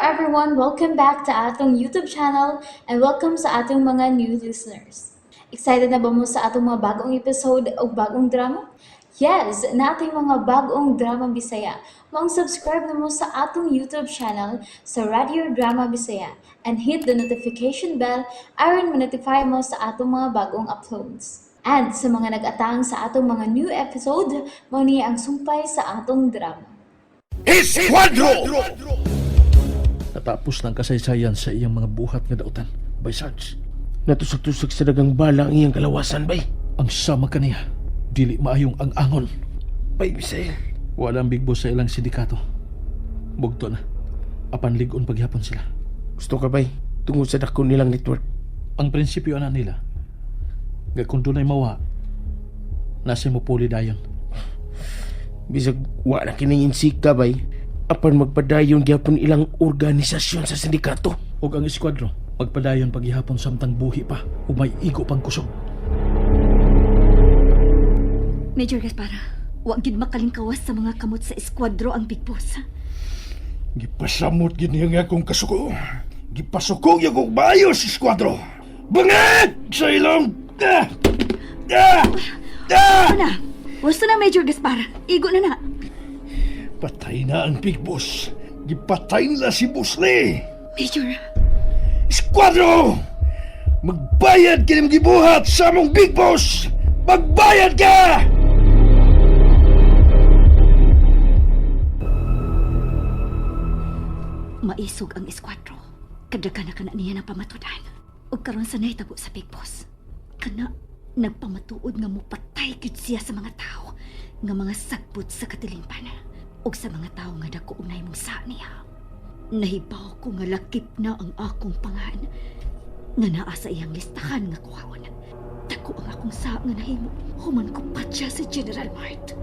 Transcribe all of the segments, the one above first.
Everyone! Welcome back to atong YouTube channel and welcome sa atong mga new listeners. Excited na ba mo sa atong mga bagong episode o bagong drama? Yes, naa tay mga bagong drama Bisaya. Maong subscribe na mo sa atong YouTube channel sa Radio Drama Bisaya and hit the notification bell aron ma-notify mo sa atong mga bagong uploads. And sa mga nag-atang sa atong mga new episode, mao ni ang sumpay sa atong drama. Esquadro! Natapos lang kasaysayan sa iyang mga buhat nga dautan. Bay Sarge, Natusok-tusok sa dagang bala ang iyang kalawasan, bay. Ang sama kaniya, dili maayong ang angon. Bay, Misael. Wala ang big boss sa ilang sindikato. Bugto na. Apan lig-on paghapon sila. Gusto ka, bay. Tungod sa dako nilang network. Ang prinsipyo ana nila, nga kung dunay mawa, nasa mo puli dayon. Bisag wa na kining insika, bay. Apan magpadayon gyapon ilang organisasyon sa sindikato. Ug ang eskuadro, magpadayon paghihapon samtang buhi pa ug may igo pang kusog. Major Gaspara, wa gid makalingkawas sa mga kamot sa eskuadro ang Big Boss. Gipasamot gid niya nga akong kasuko. Gipasuko niya kong maayo si Esquadro. Bangag sa ilong! Ah! Ah! Ah! Ano na? Gusto na, Major Gaspara. Igo na na. Patay na ang big boss. Gipatay nila si Boss Lee. Major, Esquadro! Magbayad ka ng gibuhat sa among big boss! Magbayad ka! Maisog ang eskuadro. Kadaghan na kana niya ng pamatudan. Ug karon sa nahitabo sa Big Boss. Kana nagpamatuod nga mopatay gyud siya sa mga tao nga mga sagbot sa katilimpan ug sa mga tao nga dako og nahimong sa niya. Nahibaw ko nga lakip na ang akong pangan nga naa sa iyang listahan nga kuhaon. Dako ang akong sa nga nahimo human ko patya si General Mart.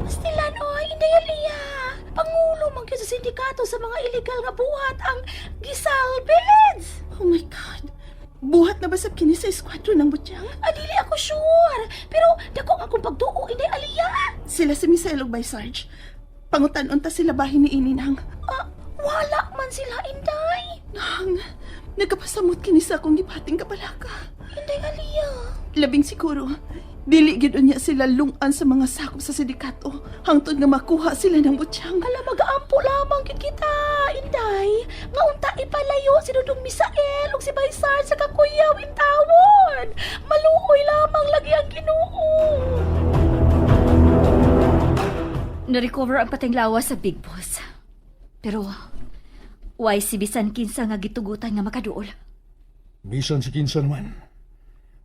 Pastilan, oy, Inday Alia. Pangulo man gyud sa sindikato sa mga illegal nga buhat ang gisalvage. Oh my God! Buhat na ba sa kini sa eskwatro ng butyang? Adili ah, ako sure, pero dako ang akong pagduo, Inday Alia. Sila si Misael ug Bay Sarge. Pangutan-on ta sila bahin ni Ininang. Ah, wala man sila, Inday. Nang, nagkapasamot kini sa akong gipating kabalaka. Inday Alia. Labing siguro, dili gyud unya sila lungan sa mga sakop sa sindikato hangtod nga makuha sila ng butyang. Ala, magaampo lamang gyud kita, Inday. Nga unta ipalayo si Dudong Misael ug si Baysar sa kakuyaw intawon. Maluoy lamang lagi ang Ginoo. Na-recover ang pateng lawas sa Big Boss. Pero, why si bisan kinsa nga gitugutan nga makaduol? Bisan si kinsa naman.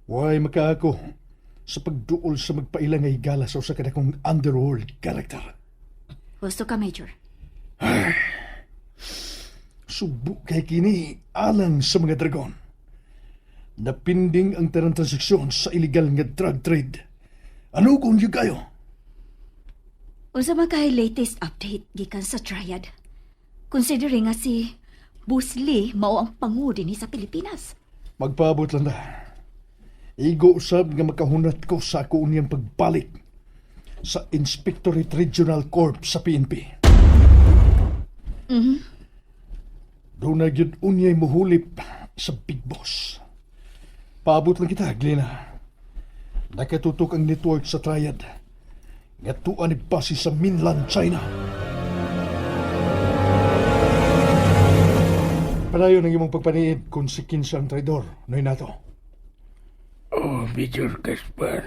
Way makaako sa pagduol sa magpaila nga higala sa usa ka dakong underworld character. Gusto ka, Major. Subo kay kini alang sa mga dragon. Napinding ang tanang transaksyon sa illegal nga drug trade. Ano kung yun kayo? Unsa man kay latest update gikan sa Triad? Considering nga si Bruce Lee mao ang pangu dinhi sa Pilipinas. Magpaabot lang na. Igo usab nga makahunat ko sa ako niyang pagbalik sa Inspectorate Regional Corps sa PNP. Doon na gyud unyay muhulip sa Big Boss. Paabot lang kita, Glena. Nakatutok ang network sa Triad. Nga tuan nagbase sa mainland China. Padayon ang imong pagpaniid kung si kinsa ang traidor, noy nato. Oh, Major Gaspar.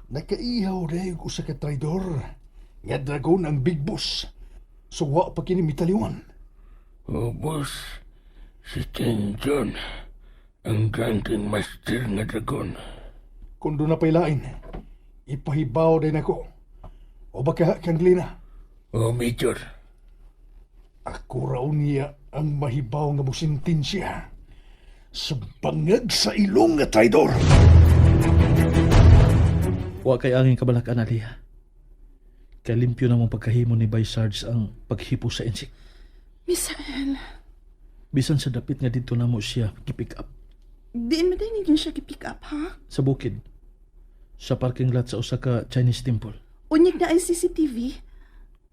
Nakaihaw na yung usa ka traidor. Nga dragon ang big boss. So wa pa kini mitaliwan. Oh, boss. Si Chen John. Ang ranking master nga dragon. Kung doon na pailain, ipahibaw din ako. O baka kang Glina, Oh, Major. ako raw niya ang mahibaw nga mosintensya sa bangag sa ilong nga traidor. Wa kay angin kabalakan, Aliya. Kay limpyo na mong pagkahimo ni Bay Sarge ang paghipo sa insik. Misael, Bisan sa dapit nga didto namo siya gipick up diin man din ninyo siya gipick up, ha? sa bukid, sa parking lot sa usa ka Chinese temple. Unyag na ay CCTV.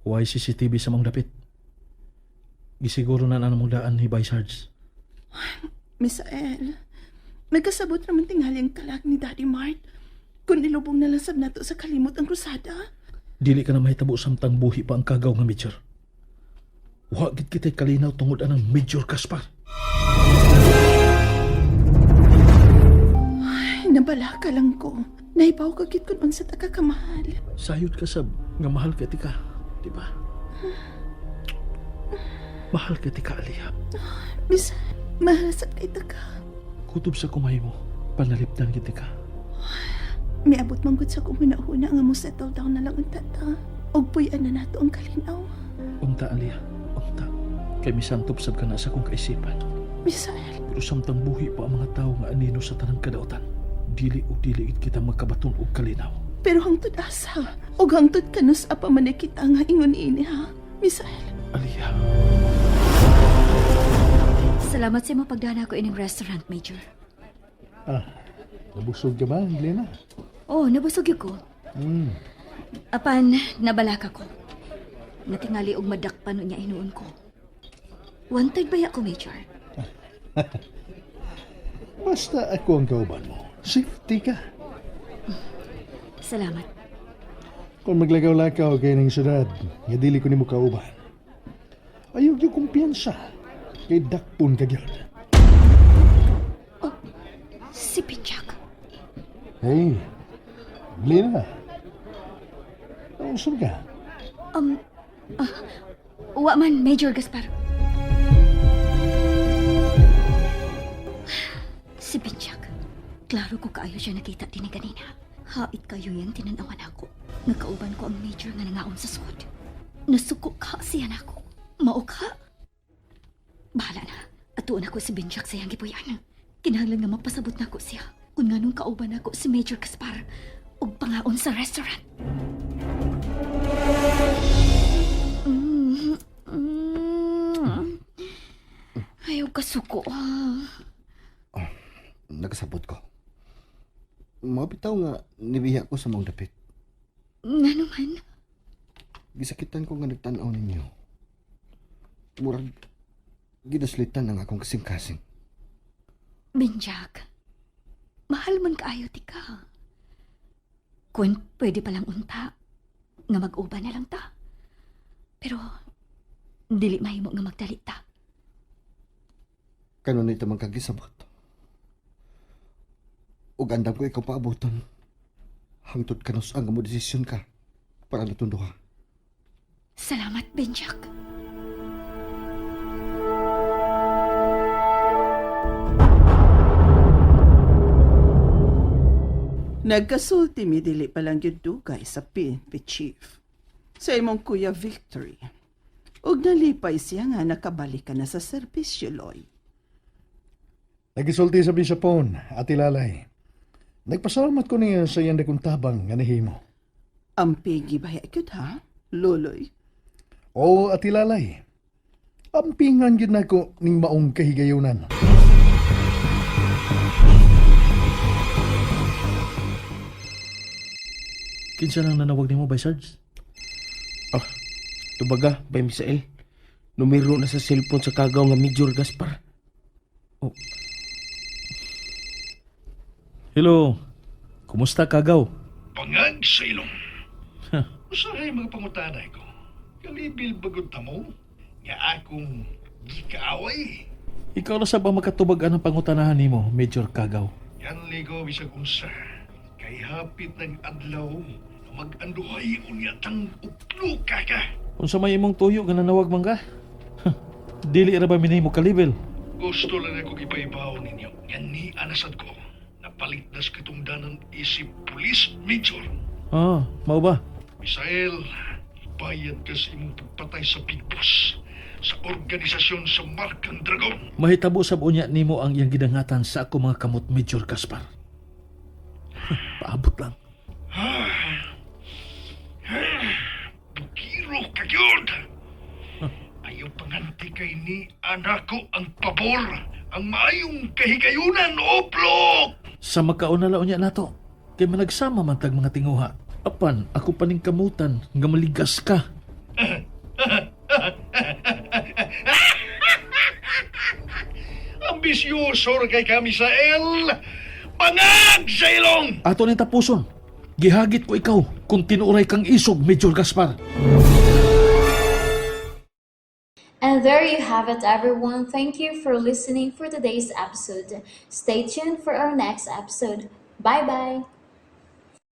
Why CCTV sa mong dapit? Gisiguro na na mong daan ni Bay Sarge. Misael, nagkasabot naman tingali ang kalag ni Daddy Mart. Kung nilubong na lang sab nato sa kalimot ang krusada. Dili ka na mahitabo samtang buhi pa ang kagaw nga Major. Wa gid kita'y kalinaw tungod anang Major Gaspar. Ay, nabalaka lang ko. Naibaw ka gid kun unsa ta ka kamahal. Sayod ka sab nga mahal ka tika, di ba? Mahal ka tika, Aliyah. Misael, mahal sad kay ta ka. Kutob sa kumay mo, panalipdan kita ka. Miabot man gud sa kong huna-huna nga mo settle down na lang ang tata. Og puy-an na nato ang kalinaw. Unta, Aliyah, unta. Kay misantop sab ka na sa kong kaisipan. Misael, Pero samtang buhi pa ang mga tao nga anino sa tanang kadautan, dili o dili gid kita magkabaton og kalinaw. pero hangtod asa. Og hangtod kanus apa man kita nga ingon ini ha. Misael, Aliyah, Salamat sa imong pagdana ko ining restaurant, Major. Ah, nabusog ka ba, Glenna? Oh, nabusog gyud ko. Apan, nabalaka ko. Natingali og madakpan unya hinuon ko. Wanted ba ko, Major? Basta ako ang kauban mo. Safety ka. Salamat. Kung maglagaw-lakaw kay ng syudad, nga dili ko nimo kauban. Ayaw yung kumpiyansa. Kay dakpon ka gyud. Si Pinchak. Hey, Glenna. Nausap ka? Wa man, Major Gaspar. Si Pinchak. Klaro ko kaayo siya nakita din ni ganina. Hait kayo yang tinanawan ako. Nagkauban ko ang Major nga nangaon sa sud. Nasuko ka siya nako. Mao ka. Bahala na. Atuon ako si Benjak sa iyang gipuy-an. Kinahanglan nga mapasabot nako siya. Kung nganong kauban nako si Major Gaspar ug pangaon sa restaurant. Ayaw kasuko. Ah. Nagkasabot ko. Mabitaw nga nibiya ko sa mong dapit. Nga naman. Gisakitan ko nga nagtan-aw ninyo. Murag gidaslitan ang akong kasing-kasing. Benjak, mahal man kaayo ti ka. Kun pwede palang unta, nga mag-uban na lang ta. Pero, dili mahimo nga magdali ta. Kanon ito man kagisabot. Ug andam ko ikaw paaboton. Hangtod kanus ang mo desisyon ka para natong duha. Salamat, Benjak. Nagkasulti mi dili pa lang gyud dugay sa PNP chief. Sa imong kuya Victory. Ug nalipay siya nga nakabalik ka na sa serbisyo, Loy. Nagisulti sa Bisapon, Ate Lalay. Nagpasalamat ko niya sa iyang dakong tabang nga nahimo. Ang pigi ba gyud ha, Loloy? Oo, Ate Lalay. Ampingan gyud nako ning maong kahigayunan. Kinsa nang nanawag nimo, Bay Sarge? Ah, tubaga, Bay Misael. Numero na sa cellphone sa kagaw nga Major Gaspar. Hello. Kumusta kagaw? Pangag sa ilong. Usahay mga pangutanay ko. Kalibil bagod ta mo? Nga akong gikaaway. Ikaw na sa ba makatubag ang pangutanahan nimo, Major Kagaw? Yan ligo bisag unsa. Kay hapit ng adlaw na mag-anduhay unya tang uplo ka ka. Unsa may imong tuyo nga nanawag man ka? Dili ra ba minimo kalibil? Gusto lang ako ipaibaw ninyo. Nga ni anasad ko. Napalit na sa katungdanan isip Police Major. Ah, mao ba? Misael, bayad ka sa imong pagpatay sa Big Boss sa organisasyon sa Markang Dragon. Mahitabo sab unya nimo ang iyang gidangatan sa ako mga kamot, Major Gaspar. Paabot lang. Bukiro ka gyud. Ayaw panganti kay ni anako ang pabor, ang maayong kahigayunan, oplok! Sa magkauna la unya nato, kay managsama man tag mga tinguha. Apan ako paning kamutan nga maligas ka. Ambisyoso ra kay ka, Misael! Pangag sa ilong! Ato ni tapuson. Gihagit ko ikaw kung tinuray kang isog, Major Gaspar. And there you have it, everyone. Thank you for listening for today's episode. Stay tuned for our next episode. Bye bye.